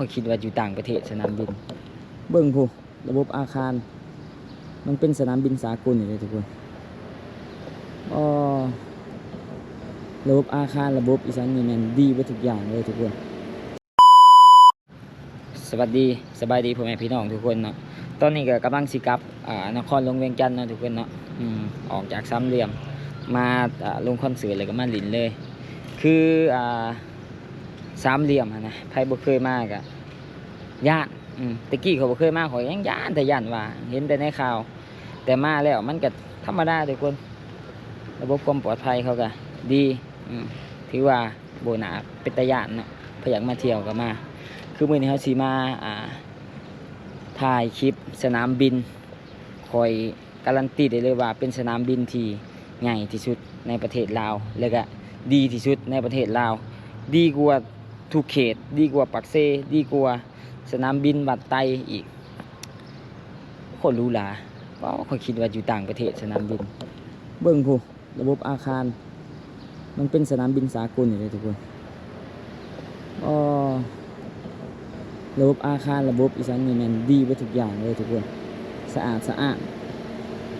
ຂ້ອຍຄິດວ່າຢູ່ຕ່າງປະເທດສະໜາມບິນ. ເບິ່ງພຸ້ນ ລະບົບອາຄານ ມັນເປັນສະໜາມບິນສາກົນນີ້ເດ້ທຸກຄົນ. ອໍ ລະບົບອາຄານ ລະບົບອີ່ຫຍັງນີ້ແມ່ນດີເບິດທຸກຢ່າງເລີຍທຸກຄົນ. ສະຫວັດດີ ສະບາຍດີພໍ່ແມ່ພີ່ນ້ອງທຸກຄົນເນາະ. ຕອນນີ້ກໍກຳລັງຊິກັບ ອ່າ ນະຄອນຫຼວງວຽງຈັນເນາະທຸກຄົນເນາະ. ອືມ ອອກຈາກສາມຫຼ່ຽມມາ ອ່າ ລົງຄອນເສີດ ແລ້ວກໍມາຫຼິ້ນເລີຍ. ຄື ອ່າ ສາມຫຼ່ຽມຫັ້ນນະ ໃຜບໍ່ເຄີຍມາກໍຢ້ານ. ອືມ ແຕ່ກີ້ຂ້ອຍບໍ່ເຄີຍມາ ຂ້ອຍຍັງຢ້ານ ແຕ່ຢ້ານວ່າເຫັນແຕ່ໃນຂ່າວ, ແຕ່ມາແລ້ວມັນກໍທຳມະດາທຸກຄົນ. ລະບົບຄວາມປອດໄພເຂົາກໍດີ. ອືມ ຖືວ່າບໍ່ໜ້າເປັນຕາຢ້ານເນາະ, ໃຜຢາກມາທ່ຽວກໍມາ. ຄືມື້ນີ້ເຮົາຊິມາ ອ່າ ຖ່າຍຄລິບສະໜາມບິນ, ຂ້ອຍ ກາລັນຕີໄດ້ເລີຍວ່າເປັນສະໜາມບິນທີ່ໃຫຍ່ທີ່ສຸດໃນປະເທດລາວ ແລະກະດີທີ່ສຸດໃນປະເທດລາວ, ດີກວ່າທຸກເຂດ, ດີກວ່າປາກເຊ, ດີກວ່າສະໜາມບິນວັດໄຕອີກ. ໂຄດຫຼູຫຼາ. ວ້າວ ຂ້ອຍຄິດວ່າຢູ່ຕ່າງປະເທດສະໜາມບິນ. ເບິ່ງພຸ້ນ ລະບົບອາຄານ ມັນເປັນສະໜາມບິນສາກົນນີ້ເດ້ທຸກຄົນ. ອໍ ລະບົບອາຄານ ລະບົບອີ່ຫຍັງນີ້ແມ່ນດີເບິດທຸກຢ່າງເລີຍທຸກຄົນ, ສະອາດສະອ້ານ.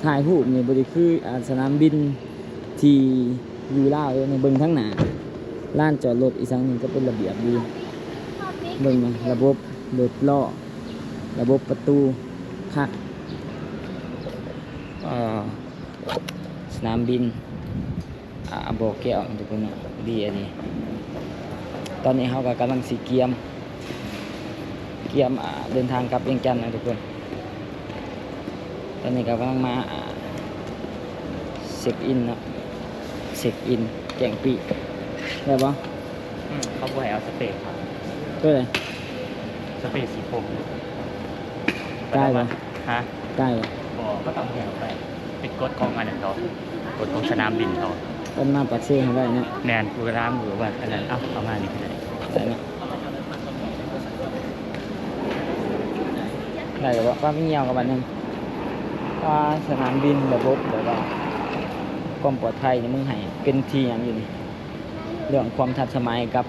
ຖ່າຍຮູບນີ້ບໍ່ໄດ້ຄື ອ່າ ສະໜາມບິນທີ່ຢູ່ລາວເດ້. ເບິ່ງທາງໜ້າ ລານຈອດລົດອີ່ຫຍັງນີ້ກໍເປັນລະບຽບດີ. ເບິ່ງນະ ລະບົບລົດລໍ້ ລະບົບປະຕູຄັກ. ເອີ ສະໜາມບິນ ອ່າ ບໍ່ແກ້ວທຸກຄົນເນາະ, ດີອັນນີ້. ຕອນນີ້ເຮົາກໍກຳລັງຊິກຽມ ກຽມ ອ່າ ເດີນທາງກັບວຽງຈັນນະທຸກຄົນ. ຕອນນີ້ກໍກຳລັງມາ ອ່າ ເຊັກອິນເນາະ, ເຊັກອິນແຈ້ງປີ້ ໄດ້ບໍ່? ອືມ ເຂົາບໍ່ໃຫ້ເອົາສະເປກ. ໂຕໃດ? ສະເປກສີຜົມ. ຈ່າຍບໍ່? ຮະ? ຈ່າຍບໍ່? ບໍ່ ບໍ່ຕ້ອງໃຫ້ເອົາໄປ. ເປັນກົດຂອງອັນນັ້ນເຂົາ, ກົດຂອງສະໜາມບິນເຂົາ. ເພິ່ນມາປາກເຊໃຫ້ໄວ້ເນາະ. ແມ່ນ, ກູຖາມຢູ່ວ່າອັນນັ້ນ. ເອົາ ເອົາມານີ້ກໍໄດ້. ໄດ້ເນາະ. ໄດ້ແລ້ວບໍ່? ປ້າມີຫຍັງກັບບັດໜຶ່ງ. ອ່າ ສະໜາມບິນ ລະບົບແບບວ່າຄວາມປອດໄພນີ້ ມຶງໃຫ້ເປັນທີ່ຫຍັງຢູ່ນີ້? ເລື່ອງຄວາມທັນສະໄໝກັບ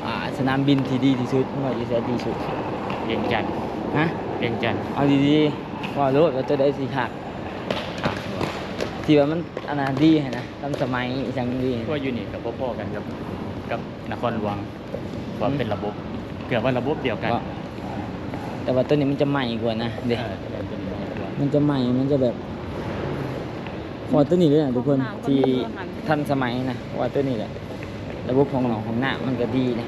ອ່າ ສະໜາມບິນທີ່ດີທີ່ສຸດ ມັນວ່າຢູ່ໃສດີສຸດ? ວຽງຈັນ. ຮະ? ວຽງຈັນ. ເອົາດີໆ ເວົ້າໂລດວ່າຕົວໃດຊິຄັກ? ຄັກບໍ່? ທີ່ວ່າມັນອັນນັ້ນດີຫັ້ນນະ, ທັນສະໄໝອີ່ຫຍັງດີ. ເພາະຢູ່ນີ້ກໍພໍໆກັນກັບ ກັບນະຄອນຫຼວງ, ວ່າເປັນລະບົບ ເກືອບວ່າລະບົບດຽວກັນ. ແຕ່ວ່າຕົວນີ້ມັນຈະໃໝ່ກວ່ານະເດ້. ເອີ ຕົວນີ້ໃໝ່ກວ່າ. ມັນຈະໃໝ່ ມັນຈະແບບ ເພາະວ່າຕົວນີ້ເລີຍນະທຸກຄົນ ທີ່ທັນສະໄໝນະ, ເພາະວ່າຕົວນີ້ແຫຼະ ລະບົບຫ້ອງນອກຫ້ອງນ້ຳມັນກໍດີນະ.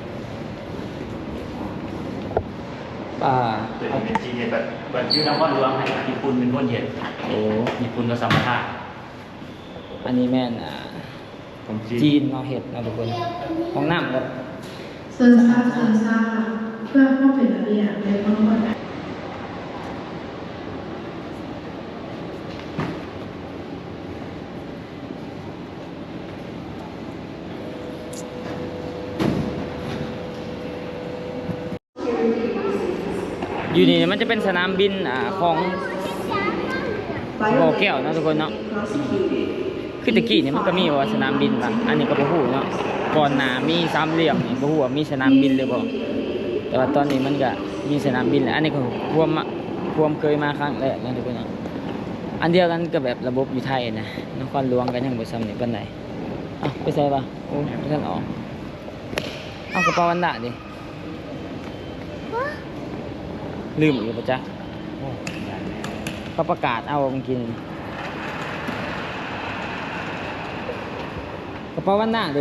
ອ່າ ຕົວນີ້ແມ່ນຈີນເຮັດ. ບັດ ບັດຢູ່ນະຄອນຫຼວງຫັ້ນ ຍີ່ປຸ່ນເປັນຄົນເຮັດ. ໂອ້ ຍີ່ປຸ່ນກໍສຳປະທານ. ອັນນີ້ແມ່ນ ອ່າ ຂອງຈີນ ຈີນເນາະ ເຮັດເນາະທຸກຄົນ. ຫ້ອງນ້ຳກໍ ເຊີນຊາບ ເຊີນຊາບ ເພື່ອຄວາມເປັນລະບຽບ ແລະ ຄວາມປອດໄພ. ຢູ່ນີ້ມັນຈະເປັນສະໜາມບິນ ອ່າ ຂອງບໍ່ແກ້ວເນາະທຸກຄົນເນາະ. ຄືແຕ່ກີ້ນີ້ມັນກໍມີວ່າສະໜາມບິນວະ, ອັນນີ້ກໍບໍ່ຮູ້ເນາະ. ກ່ອນໜ້າມີສາມຫຼ່ຽມນີ້ ບໍ່ຮູ້ວ່າມີສະໜາມບິນຫຼືບໍ່, ແຕ່ວ່າຕອນນີ້ມັນກໍມີສະໜາມບິນແລ້ວ. ອັນນີ້ກໍພວມມາ ພວມເຄີຍມາຄັ້ງແລກເນາະທຸກຄົນເນາະ. ອັນດຽວກັນກັບແບບລະບົບຢູ່ໄທນະ, ນະຄອນຫຼວງກໍຍັງບໍ່ຊ່ຳນີ້ປານໃດ. ເອົ້າ ໄປໃສວະ? ໂອ້ ບໍ່ທັນອອກ. ເອົາ ກະເປົາອັນດາເດ. ລືມອີກແລ້ວບໍ່ຈັກ. ເຂົາປະກາດເອົາມື້ກີ້ນີ້. ກະເປົາວັນດາເດ.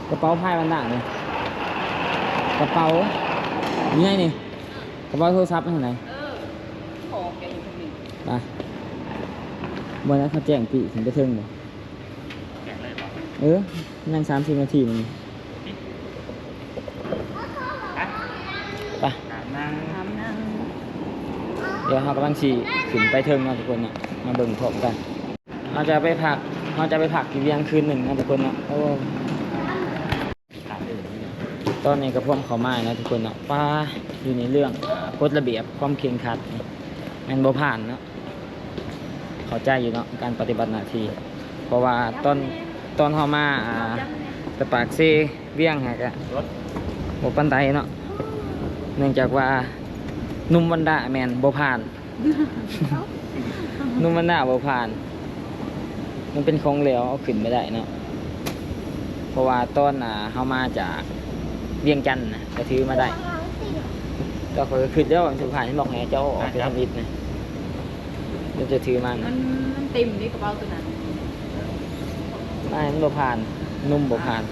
ກະເປົາພາຍວັນດາເດ. ກະເປົາຢູ່ໃນນີ້. ກະເປົາໂທລະສັບຢູ່ໃນ. ໄປ. ບໍ່ໄດ້ ເຂົາແຈ້ງປີ້ຂຶ້ນໄປເທິງບໍ່? ແຈ້ງເລີຍບໍ່? ເອີ ຍັງສາມສິບນາທີໜຶ່ງ. ໄປ. ອາບນ້ຳ ອາບນ້ຳ. ດຽວເຮົາກຳລັງຊິຂຶ້ນໄປເທິງເນາະທຸກຄົນເນາະ, ມາເບິ່ງພ້ອມກັນ. ເຮົາຈະໄປພັກ ເຮົາຈະໄປພັກຢູ່ວຽງຄືນໜຶ່ງເນາະທຸກຄົນເນາະ. ໂອ້ ຕອນນີ້ກໍພວມເຂົ້າມາເນາະທຸກຄົນເນາະ. ປ້າ ຢູ່ໃນເລື່ອງ ອ່າ ກົດລະບຽບຄວາມເຄັ່ງຄັດນີ້ ແມ່ນບໍ່ຜ່ານເນາະ. ເຂົ້າໃຈຢູ່ເນາະ ການປະຕິບັດໜ້າທີ່, ເພາະວ່າຕອນ ຕອນເຮົາມາ ອ່າ ແຕ່ປາກເຊວຽງຫັ້ນກະ ບໍ່ປານໃດເນາະ ເນື່ອງຈາກວ່າໜຸ່ມວັນດາແມ່ນບໍ່ຜ່ານ ໜຸ່ມວັນດາບໍ່ຜ່ານ ມັນເປັນຂອງແຫຼວ ເອົາຂຶ້ນບໍ່ໄດ້ເນາະ ເພາະວ່າຕອນ ອ່າ ເຮົາມາຈາກວຽງຈັນນະ ກະຖືມາໄດ້ ແຕ່ຂ້ອຍກະຄຶດແລ້ວວ່າມັນຊິຜ່ານ ເຫັນບອກໃຫ້ເຈົ້າເອົາອອກໄປທຳອິດນະ ແລ້ວຈະຖືມານະ ມັນ ມັນເຕັມເດ້ກະເປົາໂຕນັ້ນ ໄດ້ ມັນບໍ່ຜ່ານ ໜຸ່ມບໍ່ຜ່ານ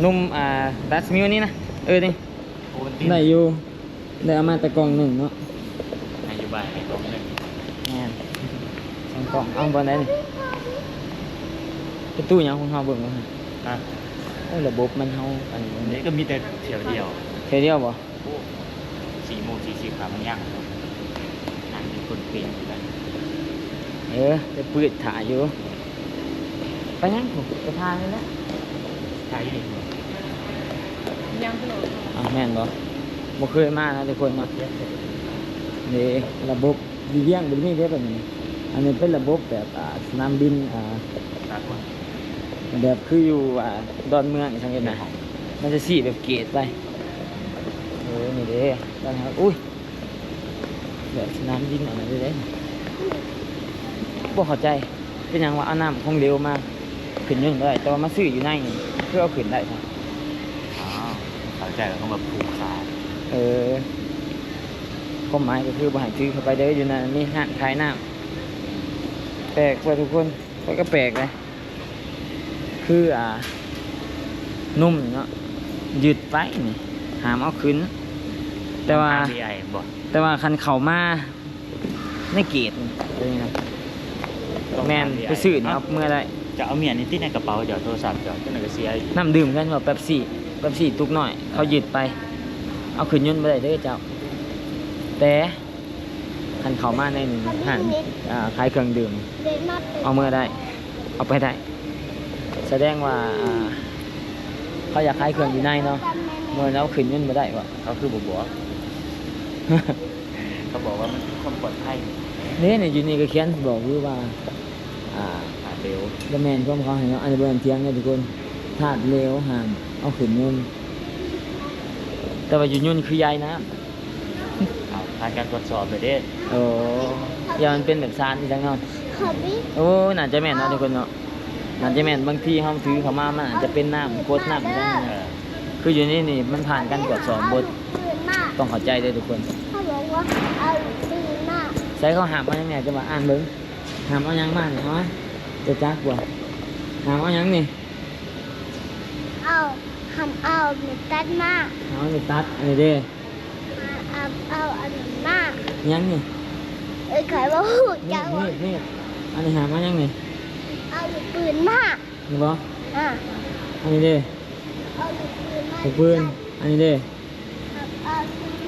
ໜຸ່ມ ອ່າ ດັດມິວນີ້ນະ ເອີ ນີ້ ໂອວັນຕິນ ໄດ້ຢູ່ ໄດ້ເອົາມາແຕ່ກ່ອງໜຶ່ງເນາະ ໃຫ້ຢູ່ບ້ານໃຫ້ກ່ອງໜຶ່ງ ແມ່ນ ສອງກ່ອງ ເອົາບ່ອນໃດນີ້ ປະຕູຫຍັງຂອງເຮົາເບິ່ງເບິ່ງ ຮະ ໂອ້ ລະບົບມັນເຮົາ ອັນນີ້ ນີ້ກະມີແຕ່ຖ້ຽວດຽວ ຖ້ຽວດຽວບໍ່? ໂອ້ ສີ່ໂມງສີ່ສິບ ຫາມັນຍັງ ນັ່ງຢູ່ກົ້ນປີນຢູ່ນັ້ນ ເອີ ໄປປືດຖ້າຢູ່ ໄປຫຍັງພຸ້ນ ໄປຖ້ານີ້ແຫຼະ ຖ້າຢູ່ນີ້ ຍັງບໍ່ອອກ ອ້າວ ແມ່ນບໍ່? ບໍ່ເຄີຍມານະທຸກຄົນເນາະ ນີ້ລະບົບຢູ່ວຽງບໍ່ໄດ້ມີເດ້ແບບນີ້ ອັນນີ້ເປັນລະບົບແບບ ອ່າ ສະໜາມບິນ ອ່າ ສາກົນ ແບບຄືຢູ່ ອ່າ ດອນເມືອງຈັ່ງຊີ້ນະ ມັນຈະຊີ້ແບບເກດໄປ ເອີ ນີ້ເດ້ ດອນເຮົາ ອຸ້ຍ ແບບສະໜາມບິນອັນນັ້ນເດ້ ບໍ່ເຂົ້າໃຈ ເປັນຫຍັງວ່າເອົານ້ຳຂອງເຫຼວມາຂຶ້ນຍົນບໍ່ໄດ້ ແຕ່ວ່າມາຊື້ຢູ່ໃນນີ້ ຄືເອົາຂຶ້ນໄດ້ຊະ ອ້າວ ເຂົ້າໃຈແລ້ວ ຄຳວ່າຜູກຂາຍ ເອີ ຄວາມໝາຍກະຄືບໍ່ໃຫ້ຖືເຂົ້າໄປເດີ ຢູ່ນັ້ນມີຮ້ານຂາຍນ້ຳ ແປກວ່າທຸກຄົນ ຂ້ອຍກະແປກເດ. ຄື ອ່າ ໜຸ່ມເນາະ ຍຶດໄປນີ້ ຫ້າມເອົາຂຶ້ນ ແຕ່ວ່າ ແຕ່ວ່າຄັນເຂົ້າມາໃນເກດນີ້ ແມ່ນ ໄປຊື້ນີ້ເອົາເມືອໄດ້ ຈະເອົາມຽນນີ້ຕິດໃນກະເປົາເຈົ້າ ໂທລະສັບເຈົ້າ ຈັ່ງໃດກະເສຍ ນ້ຳດື່ມກັນວ່າເປັບຊີ ເປັບຊີຕຸກນ້ອຍ ເຂົາຍຶດໄປ ເອົາຂຶ້ນຍົນບໍ່ໄດ້ເດີເຈົ້າ ແຕ່ ຄັນເຂົ້າມາໃນຮ້ານ ອ່າ ຂາຍເຄື່ອງດື່ມ ເອົາເມືອໄດ້ ເອົາໄປໄດ້ ສະແດງວ່າ ອ່າ ເຂົາຢາກຂາຍເຄື່ອງຢູ່ໃນເນາະ ເມືອເອົາຂຶ້ນຍົນບໍ່ໄດ້ຫວາ ເຂົາຄືບໍ່ບອກ ເຂົາບອກວ່າມັນເປັນຄວາມປອດໄພ ເດ້ ໃນຢູ່ນີ້ກະຂຽນບອກຢູ່ວ່າ ອ່າ ທາດເຫຼວ ບໍ່ແມ່ນຄວາມເຂົາໃຫ້ເນາະ ອັນນີ້ບໍ່ແມ່ນຖຽງເດີທຸກຄົນ ທາດເຫຼວຫ້າມເອົາຂຶ້ນຍົນ ແຕ່ວ່າຢູ່ຍົນຄືຢາຍນ້ຳ ເອົາ ຜ່ານການກວດສອບແລ້ວເດ້ ໂອ້ ຢ່າມັນເປັນແບບສານອີ່ຫຍັງເນາະ ໂອ້ ໜ້າຈະແມ່ນເນາະທຸກຄົນເນາະ ໜ້າຈະແມ່ນ ບາງທີເຮົາຖືເຂົ້າມາ ມັນອາດຈະເປັນນ້ຳກົດນ້ຳອີ່ຫຍັງ ເອີ ຄືຢູ່ໃນນີ້ມັນຜ່ານການກວດສອບເບິດ ຕ້ອງເຂົ້າໃຈເດີທຸກຄົນ ເຂົາບອກວ່າເອົາປືນມາ ໃສເຂົາຫ້າມເອົາຫຍັງແດ່ ຈະວ່າອ່ານເບິ່ງ ຫ້າມເອົາຫຍັງມານີ້ ເອົາມາ ເຈົ້າຈັກບໍ່ ຫ້າມເອົາຫຍັງນີ້ ເອົາ ຫ້າມເອົາເມັດຕັດມາ ຫ້າມເອົາເມັດຕັດ ອັນນີ້ເດ້ ຫ້າມເອົາອັນນັ້ນມາ ຫຍັງນີ້ ເອີ ຂ້ອຍບໍ່ຮູ້ຈັກວ່າ ນີ້ ນີ້ ອັນນີ້ຫ້າມເອົາຫຍັງນີ້ ເອົາລູກປືນມາ ນີ້ບໍ່ ອ່າ ອັນນີ້ເດ້ ເອົາລູກປືນມາ ລູກປືນ ອັນນີ້ເດ້ ເອົາ ເອົາ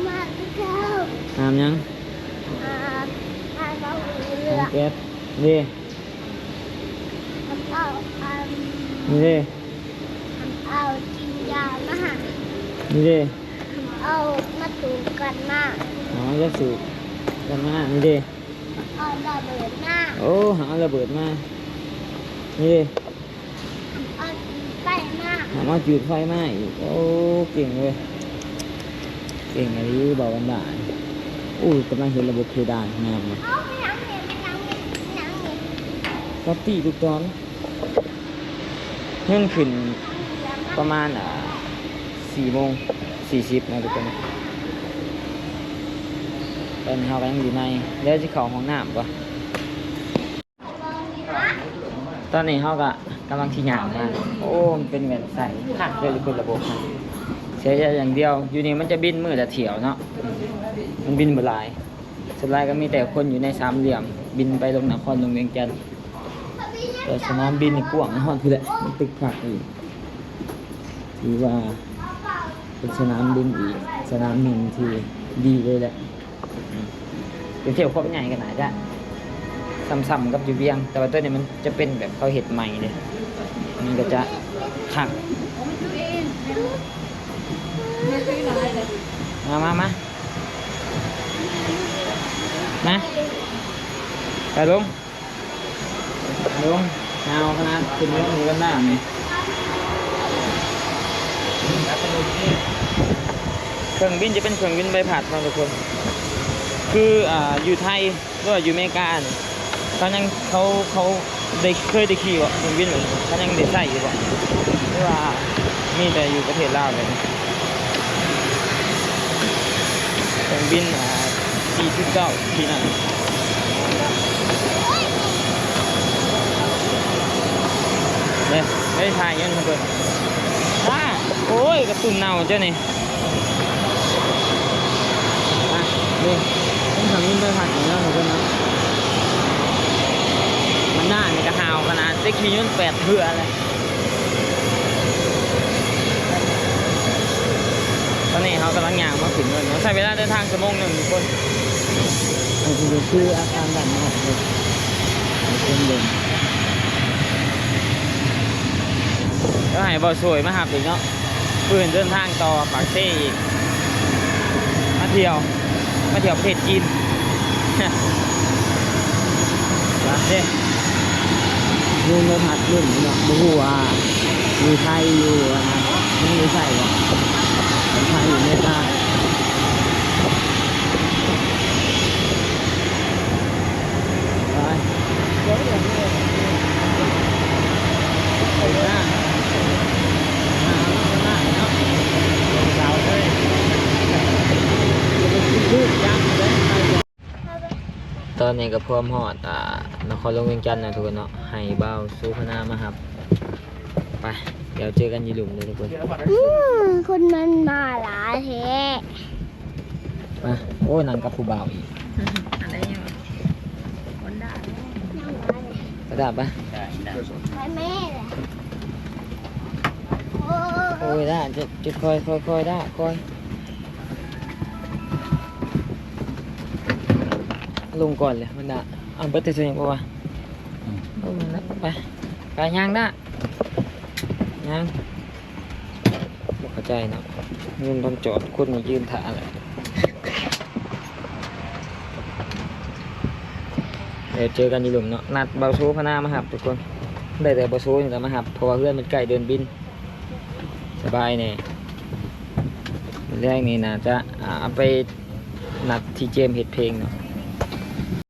ມາຄືເກົ່າ ຫ້າມຫຍັງ ຫ້າມ ຫ້າມເອົາເຫຼືອ ຫ້າມແກັດ ເດ້ ຫ້າມເອົາອັນ ນີ້ເດ້ ຫ້າມເອົາກິນຢາມາ ນີ້ເດ້ ຫ້າມເອົາມາຕູກັນມາ ຫາມາຈັກສູບກັນມາ ນີ້ເດ້ ຫ້າມເອົາລະເບີດມາ ໂອ້ ຫ້າມເອົາລະເບີດມາ ນີ້ເດ້ ເອົາຈູດໄຟມາ ຫາມເອົາຈູດໄຟມາອີກ ໂອ້ ເກັ່ງເວີຍ ເກັ່ງອີ່ຫຼີບ່າວບັນດາ ໂອ້ ກຳລັງເຮັດລະບົບເພດານງາມເລີຍ ເອົາໄປຫຍັງນີ້ ໄປຫຍັງນີ້ ໄປຫຍັງນີ້ ປັອບປີ້ທຸກຕອນ ເງິນຂຶ້ນປະມານ ອ່າ ສີ່ໂມງສີ່ສິບເນາະທຸກຄົນ ຕອນນີ້ເຮົາກະຍັງຢູ່ໃນ ດຽວຊິເຂົ້າຫ້ອງນ້ຳກ່ອນ. ຕອນນີ້ເຮົາກະກຳລັງຊິຍ່າງມາ ໂອ້ ມັນເປັນແວ່ນໃສ່ຄັກເລີຍ ລະບົບນະ ເສຍຢ່າງດຽວ ຢູ່ນີ້ມັນຈະບິນມື້ລະຖ້ຽວເນາະ ມັນບິນບໍ່ຫຼາຍ ສ່ວນຫຼາຍກະມີແຕ່ຄົນຢູ່ໃນສາມຫຼ່ຽມ ບິນໄປລົງນະຄອນຫຼວງວຽງຈັນ ແຕ່ສະໜາມບິນນີ້ກວ້າງຮອດພຸ້ນແຫຼະ ມັນຕຶກຄັກອີກ ຖືວ່າເປັນສະໜາມບິນອີກສະໜາມໜຶ່ງທີ່ດີເລີຍແຫຼະ. ອືມ ເປັນຖ້ຽວຄວາມໃຫຍ່ກະໜ້າຈະສ່ຳໆກັບຢູ່ວຽງ ແຕ່ວ່າໂຕນີ້ມັນຈະເປັນແບບເຂົາເຮັດໃໝ່ເດ້ ມັນກະຈະຄັກ ມາ ມາ ມາ ມາ ໄປລົງ ລົງ ຍາວຂະໜາດ ຂຶ້ນລົງຢູ່ກັນໜ້ານີ້. ເຄື່ອງບິນຈະເປັນເຄື່ອງບິນໃບພັດເນາະທຸກຄົນ ຄື ອ່າ ຢູ່ໄທ ຫຼືວ່າຢູ່ເມການີ້ ເຂົາຍັງ ເຂົາ ເຂົາໄດ້ ເຄີຍໄດ້ຂີ່ບໍ່ເຄື່ອງບິນແບບນີ້? ເຂົາຍັງໄດ້ໃຊ້ຢູ່ບໍ່ ຫຼືວ່າມີແຕ່ຢູ່ປະເທດລາວແບບນີ້? ເຄື່ອງບິນ ອ່າ ຊີສິບເກົ້າທີ່ນັ້ນ ເດ້ ໄດ້ຖ່າຍເງິນໃຫ້ເບິ່ງ. ອ້າ ໂອ້ຍ ກະຕຸ້ນເນົ່າເຈົ້ານີ້. ອ່ະ ນີ້ ເປັນເຄື່ອງບິນໃບພັດນີ້ເນາະທຸກຄົນເນາະ. ມັນໜ້ານີ້ກະຫາວຂະໜາດ ໄດ້ຂີ່ຍົນແປດເທື່ອແລ້ວ. ຕອນນີ້ເຮົາກຳລັງຍ່າງມາຂຶ້ນເຮືອນເນາະ ໃຊ້ເວລາເດີນທາງຊົ່ວໂມງໜຶ່ງທຸກຄົນ. ອັນນີ້ຄືອາຄານດ້ານນອກເນາະ ເປັນເດີ່ນ ແລ້ວໃຫ້ບ່າວໂຊຍມາຮັບອີກເນາະ. ເພື່ອເດີນທາງຕໍ່ປາກເຊອີກ ມາທ່ຽວ ມາທ່ຽວປະເທດຈີນ. ເດ້ ລຸງໄດ້ພັດລຸ້ນເນາະ ບໍ່ຮູ້ວ່າຢູ່ໄທ ຢູ່ ອ່າ ຍັງຢູ່ໃສບໍ່ ຢູ່ໄທ ຢູ່ເມກາ. ຕອນນີ້ກະພວມຮອດ ອ່າ ນະຄອນຫຼວງວຽງຈັນແລ້ວທຸກຄົນເນາະ ໃຫ້ບ່າວໂສພະນາມາຮັບ. ໄປ ດຽວເຈີກັນຢູ່ລຸ່ມເດີທຸກຄົນ. ອື ຄົນມັນມາຫຼາຍແທ້. ມາ ໂອ້ ນັ່ງກັບຜູ້ບ່າວອີກ. ອັນໃດຫຍັງ ຮອນດ້າ ໄປດາໄປ ໄປແມ່. ໂອ້ຍ ດາ ຈະ ຈະຄ່ອຍ ຄ່ອຍ ຄ່ອຍ ດາ ຄ່ອຍ ລົງກ່ອນເລີຍ ມັນດາ. ເອົາ ເບິດແຕ່ໂຕນີ້ບໍ່ວະ? ອືມ ບໍ່ແມ່ນລະ ໄປ ໄປ ຍ່າງ ດາ ຍ່າງ. ບໍ່ເຂົ້າໃຈເນາະ ຍົນທັງຈອດ ຄົນນີ້ຢືນຖ້າແຫຼະ. ດຽວເຈີກັນຢູ່ລຸ່ມເນາະ ນັດບ່າວໂສພະນາມາຮັບທຸກຄົນ. ໄດ້ແຕ່ບ່າວໂສນີ້ແຫຼະມາຮັບ ເພາະວ່າເຮືອນມັນໃກ້ເດີ່ນບິນ ສະບາຍແດ່. ມື້ແລງນີ້ໜ້າຈະ ອ່າ ໄປນັດທີ່ເຈມເຮັດເພງເນາະ.